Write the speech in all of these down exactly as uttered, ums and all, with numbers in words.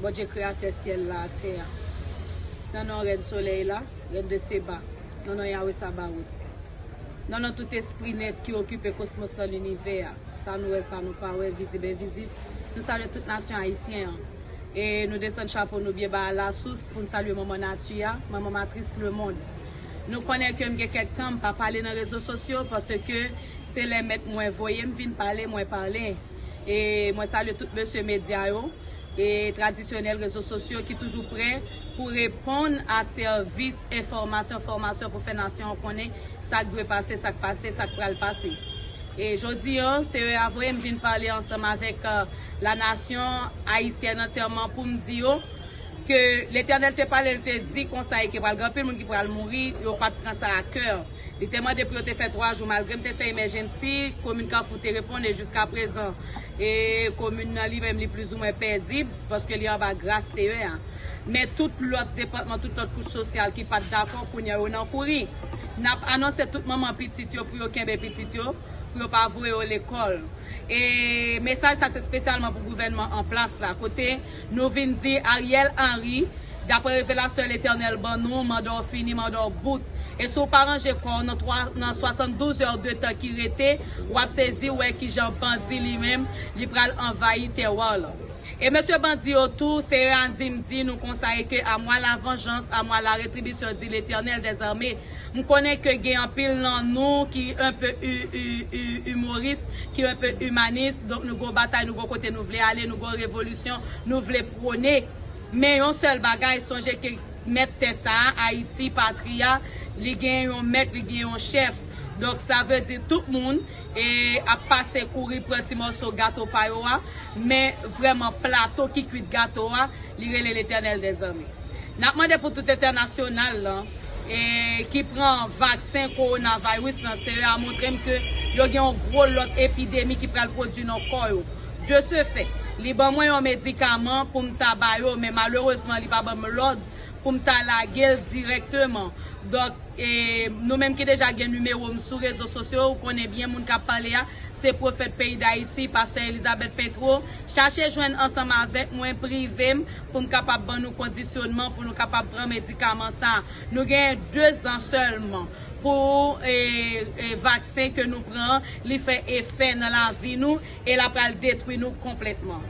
Bondye kreyatè syèl la ak tè a. Nan non Rèn solèy la, Rèn de Seba. Nan non Yawe Sabawot. Nan non tout espri nèt ki okipe kosmos lan, linivè a. Sa nou wè, sa nou pa wè, vizib, envizib. Nou salye tout nasyon ayisyen an. E nou desann chapo nou byen ba lasous pou n salye manman nati a, manman matris lemonn. Nou konnen ke m gen kèk tan m pa pale nan rezo sosyo paske se lè mèt mwen voye m vin pale, mwen pale. E mwen salye tout mesye medya yo e tradisyonèl rezo sosyo ki toujou prè pou reponn a sèvis enfòmasyon, fòmasyon pou fè nasyon an konnen sa k dwe pase, sa k pase, sa k pral pase. E jodi an, se yo a voye m vin pale ansanm avèk, euh, la nasyon ayisyèn antyèman pou m di yo ke Letènèl te pale, l te di konsa e ke pral gen anpil moun ki pral mouri, yo pa t pran sa a kè. Li te mande pou yo te fè twa jou, malgre m te fè emèjensi, komin Kafou te reponn e jiskaprezan, e komin nan li menm, li plizoumwen pezib, paske li anba gras C E A. Men tout lòt depatman, tout lòt kouch sosyal ki pa t dakò, kounye a yo nan kouri. N ap anonse tout manman pitit yo pou yo kenbe pitit yo, pou yo pa voye yo lekòl. E mesaj sa se espesyalman pou gouvènman an plas la, kote nou vin di Ariel Henry, daprè revelasyon Letènèl ban nou, manda w fini, manda w bout. E si w pa ranje kò w nan twa, nan swasanndouz è de tan ki rete, w ap sezi wè kijan bandi li menm, li pral anvayi tèwa w lan. E mesye bandi yo tou, se yo a di m di nou konsa e ke à moi la vengeance, à moi la rétribution, dit l'Éternel des armées. M konnen ke gen anpil nan nou ki enpe u-, u-, u-, imoris, ki enpe imanis. Donk nou gon batay, nou gon kote nou vle ale, nou gon revolisyon nou vle pwone. Men yon sèl bagay, sonje ke mèt tè sa a, Ayiti, patri a, li gen yon mèt, li gen yon chèf. Donk sa vle di tout moun e ap pase kouri pran ti mòso gato pa yo a, men vrèman plato ki kwit gato a, li rele Letènèl dèzame. N ap mande pou tout entènasyonal lan e ki pran vaksen kowonaviris lan, se yo a montre m ke yo gen yon gwo lòt epidemi ki pral pwodui nan kò yo. De ce fait, li ban mwen yon medikaman pou m ta ba yo, men malerezman li pa ban m lòd pou m ta lage l dirèkteman. Donk, e, nou menm ki deja gen nimewo m sou rezo sosyo, ou konnen byen moun k ap pale a, se pwofèt peyi Dayiti, pastè Elizabeth Petro. Chache jwenn ansanm avèk mwen, prive m, pou m kapab ban nou kondisyonman, pou nou kapab pran medikaman sa a. Nou gen de zan sèlman pou, e, e, vaksen ke nou pran, li fè efè nan lavi nou, e l ap pral detwi nou konplètman.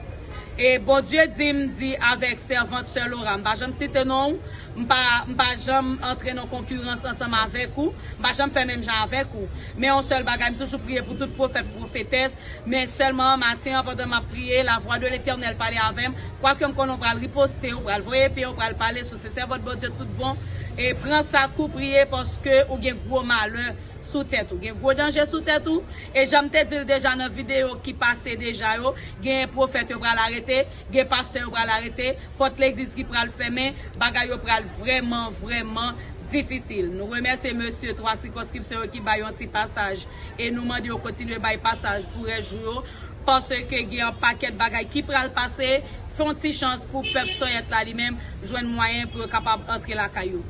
E Bondye di m di avèk sèvant sè Laura, m pa janm site non w, m pa, m pa janm antre nan konkirans ansanm avèk ou, m pa janm fè menm jan avèk ou. Men yon sèl bagay, m toujou priye pou tout pwofèt, pwofetès, men sèlman maten an, pandan m ap priye, la voix de l'Éternel pale avè m, kwake m konnen w pral riposte, w pral voye pye, w pral pale sou se sèvant Bondye tout bon, e pran sa kou priye paske ou gen gwo malè sou tèt ou. Gen gwo danje sou tèt ou. E jan m te di l deja nan videyo ki pase deja yo, gen pwofèt yo pral arete, gen pastè yo pral arete, pòt legliz ki pral fèmen, bagay yo pral vrèman, vrèman difisil. Nou remèsye mesye twa sikonskripsyon yo ki bay yon ti pasaj e nou mande yo kontinye bay pasaj pou rès jou yo, paske gen yon pakèt bagay ki pral pase. Fè yon ti chans pou pèp Sonyèt la li menm jwenn mwayen pou yo kapab antre lakay yo.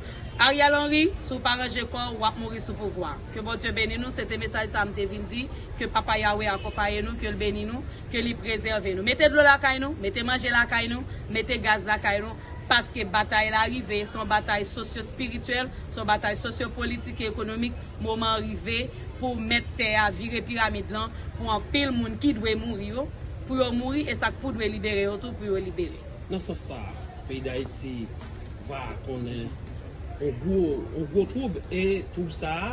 Ariel Henry, si w pa ranje kò w, w ap mouri sou pouvwa. Ke Bondye beni nou, se te mesaj sa a m te vin di, ke Papa Yawe akonpaye nou, ke l beni nou, ke li prezève nou. Mete dlo lakay nou, mete manje lakay nou, mete gaz lakay nou, paske batay la rive, se yon batay sosyo-espirityèl, se yon batay sosyo-politik e ekonomik, moman an rive pou mèt tè a vire piramid lan, pou anpil moun ki dwe mouri yo, pou yo mouri, e sa k pou dwe libere yo tou, pou yo libere. Nan sans sa a, peyi Dayiti va konnen yon gwo, yon gwo twoub, e twoub sa a,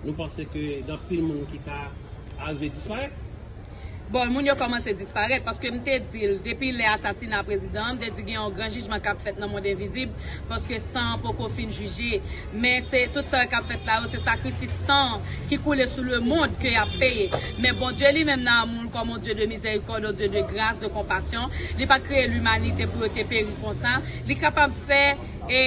nou panse ke gen anpil moun ki ka arive disparèt. Bon, moun yo kòmanse disparèt, paske m te di l, depi lè asasina prezidan an, m te di gen yon gran jijman k ap fèt nan mond envizib, paske san an poko fin jije. Men se tout sa yo k ap fèt la yo, se sakrifis san an ki koule sou lemonn ke y ap peye. Men Bondye li menm nan amou l kòm yon Dye de mizèrikòd, yon Dye de gras, de konpasyon. Li pa t kreye limanite pou yo te peri konsa. Li kapab fè, e,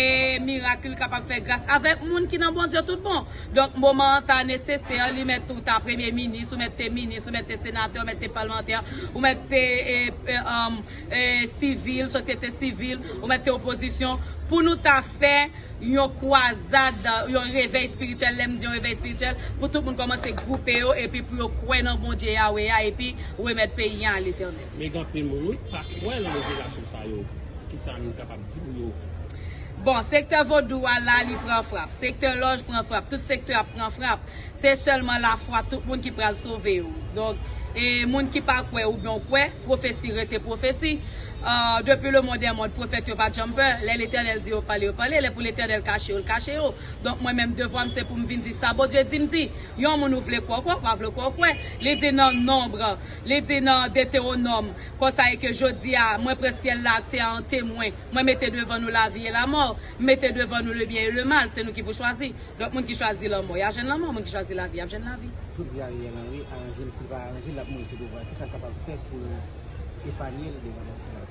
mirak, li kapab fè gras avèk moun ki nan Bondye tout bon. Donk, moman an ta nesesè, li mèt ou ta premye minis, ou mèt te minis, ou mèt te senatè, ou mèt te palmantè, ou mèt te e, e, um, e, sivil, sosyete sivil, ou mèt te opozisyon, pou nou ta fè yon kwazad, yon revèy espirityèl. Lè m di yon revèy espirityèl, pou tout moun kòmanse gwoupe yo, epi pou yo kwè nan Bondye Yawe a, epi remèt peyi a a Letènèl. Men gen anpil moun, wi, pa kwè nan revelasyon sa yo. Kisa nou kapab di pou yo? Bon, sektè vodou a la, li pran frap. Sektè lòj pran frap. Tout sektè ap pran frap. Se sèlman lafwa tout moun ki pral sove yo. Donk, e moun ki pa kwè oubyen w kwè, pwofesi rete pwofesi. Ah, depi le monde est monde, pwofèt yo pa janm pè. Lè Letènèl di yo pale, yo pale. Lè pou Letènèl kache yo, l kache yo. Donk, mwen menm, devwa m se pou m vin di sa Bondye di m di. Yon moun ou vle kwè, w kwè, w pa vle kwè, w kwè. Li di nan Nonb, li di nan Detewonòm, konsa e ke jodi a, mwen pran syèl la ak tè a an temwen. Mwen mete devan nou lavi e lamò. M mete devan nou le byen e le mal. Se nou ki pou chwazi. Donk, moun ki chwazi lanmò, y a jwenn lanmò. Moun ki chwazi lavi, y ap jwenn lavi. Jodi a, Ariel Henry aranje l, si l pa aranje l, l ap mouri sou pouvwa. Kisa l kapab fè pou l epanye l devan nasyon an?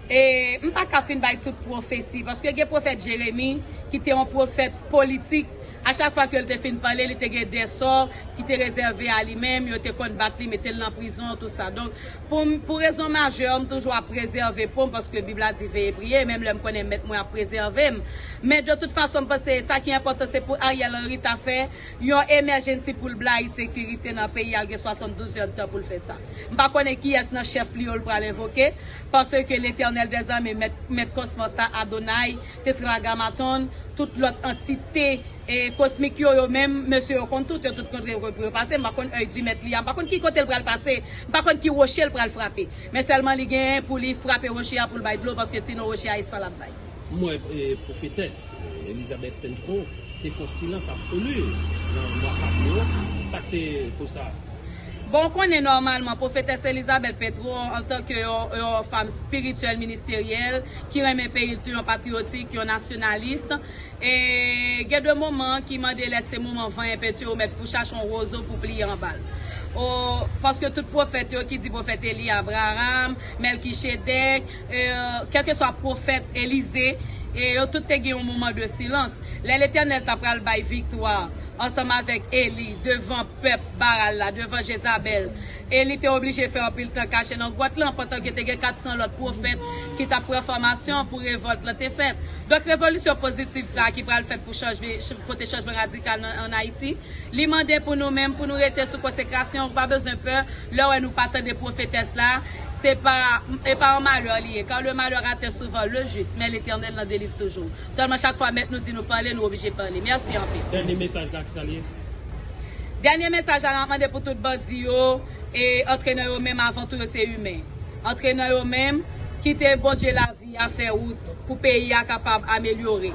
E m pa ka fin bay tout pwofesi, paske gen pwofèt Jeremi ki te yon pwofèt politik. A chak fwa ke l te fin pale, li te gen de sò ki te rezève a li menm, yo te konn bat li, mete l nan prizon, tout sa. Donk, pou m, pou rezon majè, m toujou ap prezève po m, paske Bib la di veye priye, menm lè m konnen mèt mwen ap prezève m. Men de tout fason, m panse sa ki enpòtan, se pou Ariel Henry ta fè yon emèjensi pou l blayi sekirite nan peyi a, l gen swasanndouz èdtan pou l fè sa. M pa konnen kiyès nan chèf li yo l pral envoke, paske Letènèl dèzame, mèt, mèt kòsmòs la, Adonay, Tetragamaton, tout lòt antite e kosmik yo, yo menm, mesye yo konn tout, yo tout kontre pou yo pase. M pa konn èy di mèt li a, m pa konn ki kote l pral pase, m pa konn ki woche l pral frape. Men sèlman li genyen pou li frape woche a pou l bay dlo, paske sinon woche a e san l ap bay. M wè e, pwofetès e, Elizabeth Petro te fè yon silans absoli nan mwa pas yo. Sa k te koz sa? Bon, w konnen nòmalman, pwofetès Elizabeth Petro, antanke yon, yon fanm espirityèl, ministeryèl, ki renmen peyi l tou, yon patriyotik, yon nasyonalis, e gen de moman ki mande lè se moman van enpetye ou mèt pou chache yon wozo pou pliye anba l. O, paske tout pwofèt yo ki di pwofèt Eli, Abraram, Mèlkichedèk, e, kèlkeswa pwofèt Elize, e yo tout te gen yon moman de silans. Lè Letènèl ta pral bay viktwa ansanm avèk Eli devan pèp Baal la, devan Jezabèl, Eli te oblije fè anpil tan kache nan gwòt lan, pandan ke te gen kat san lòt pwofèt ki t ap pran fòmasyon pou revòlt lan te fèt. Donk, revolisyon pozitiv sa a ki pral fèt pou chanjman, pote chanjman radikal nan, ann Ayiti, li mande pou nou menm, pou nou rete sou konsekrasyon, ou pa bezwen pè, lè w wè nou pa tande pwofetès la, se pa, e pa yon malè li ye, car le malheur atteint souvent le juste, mais l'Éternel l'en délivre toujours. Sèlman chak fwa mèt nou di nou pale, nou oblije pale. Mèsi anpil. Dènye mesaj la, kisa l ye? Dènye mesaj la, n ap mande pou tout bandi yo, e antre nan yo menm, avan tou yo se imen. Antre nan yo menm, kite Bondye lavi a fè wout pou peyi a kapab amelyore.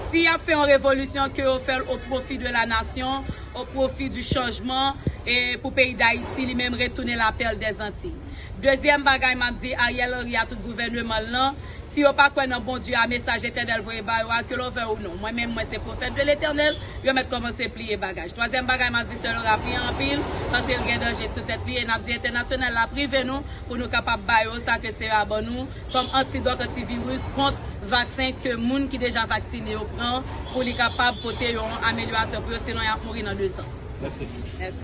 Si y ap fè yon revolisyon, ke yo fè l o pwofi de la nasyon, o pwofi di chanjman, e pou peyi Dayiti li menm retounen la perle des Antilles. Dezyèm bagay m ap di Ariel Henry a tout gouvèneman l lan, si yo pa kwè nan Bondye a, mesaj Letènèl voye ba yo a, ke l vle ou non. Mwen menm, mwen se pwofèt de Letènèl, yo mèt kòmanse pliye bagaj. Twazyèm bagay m ap di, sè Laura, priye anpil, paske l gen danje sou tèt li, e n ap di entènasyonal la prive nou, pou nou kapab ba yo sa ke Senyè a ban nou, kòm antidòt, antiviris, kont vaksen ke moun ki deja vaksine yo pran, pou li kapab pote yon amelyorasyon pou yo, sinon y ap mouri nan dezan. Mèsi. Mèsi.